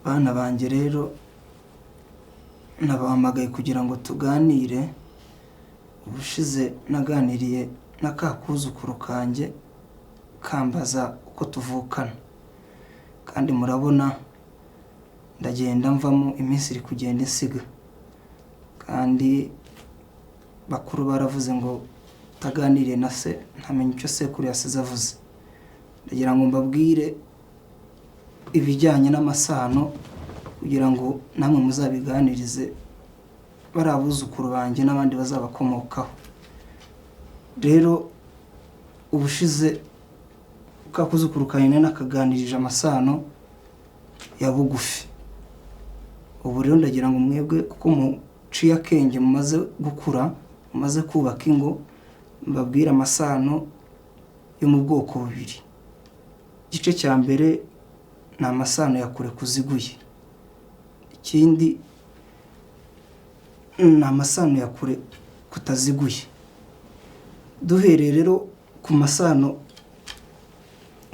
Bana banjye rero, nabahamagaye kugira ngo tuganire. Ubushize naganiriye na ka kuzukuru kanjye kambaza uko tuvukana, kandi murabona ndagenda mvamo, iminsi iri kugenda insiga, kandi bakuru baravuze ngo utaganiriye na se ntamenya icyo sekuru yasize avuze. Ndagira ngo mbabwire ibijyanye n'amasano kugira ngo namwe muzabiganirize bari abuzukuru banjye n'abandi bazabakomokaho. Rero ubushize ka kuzukuru kanjye nari nakaganirije amasano ya bugufi. Ubu rero ndagira ngo mwebwe, kuko muciye akenge, mumaze gukura, mumaze kubaka ingo, mbabwire amasano yo mu bwoko bubiri. Igice cya mbere ni amasano ya kure kuziguye, ikindi ni amasano ya kure kutaziguye. Duhereye rero ku masano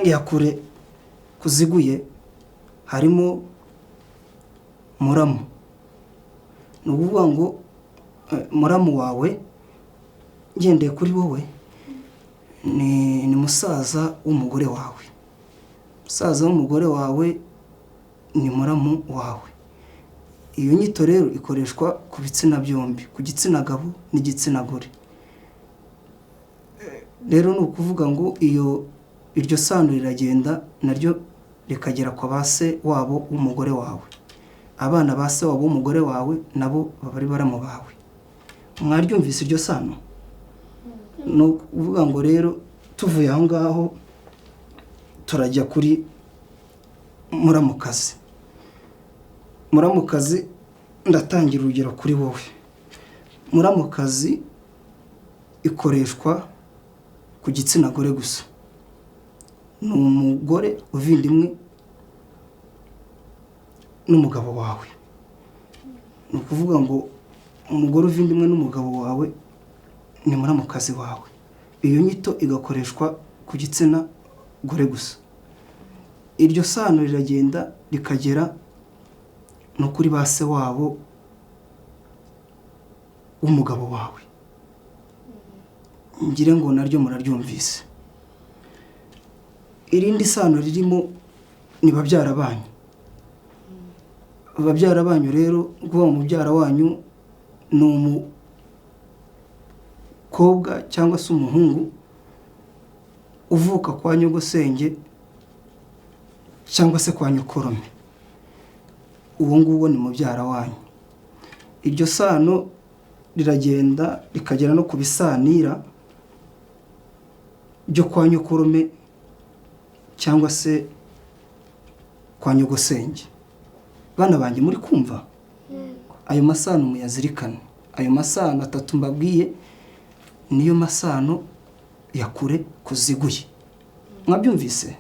ya kure kuziguye, harimo muramu. Ni ukuvuga ngo muramu wawe, ngendeye kuri wowe, ni musaza w'umugore wawe. Musaza w'umugore wawe ni muramu wawe. Iyo nyito rero ikoreshwa ku bitsina byombi, ku gitsina gabo n'igitsina gore. Rero ni ukuvuga ngo iyo iryo sano riragenda naryo rikagera kwa ba se wabo w'umugore wawe. Abana ba se wabo w'umugore wawe nabo baba ari baramu bawe. Mwaryumvise iryo sano? Ni ukuvuga ngo rero tuvuye aho ngaho turajya kuri muramukazi. Muramukazi, ndatangira urugero kuri wowe. Muramukazi ikoreshwa ku gitsina gore gusa. Ni umugore uvindimwe n'umugabo wawe. Ni ukuvuga ngo umugore uvindimwe n'umugabo wawe ni muramukazi wawe. Iyo nyito igakoreshwa ku gitsina gore gusa. Iryo sano riragenda rikagera no kuri ba se wabo w'umugabo wawe. Ngire ngo naryo muraryumvise. Irindi sano ririmo ni babyara banyu. Babyara banyu rero, kuba mubyara wanyu ni umukobwa cyangwa se umuhungu uvuka kwa nyogosenge cyangwa se kwa nyokorome, uwo nguwo ni mubyara wanyu. Iryo sano riragenda rikagera no ku bisanira byo kwa nyokorome cyangwa se kwa nyogosenge. Bana banjye, muri kumva? Ayo masano muyazirikane. Ayo masano atatu mbabwiye niyo masano ya kure kuziguye. Mwabyumvise?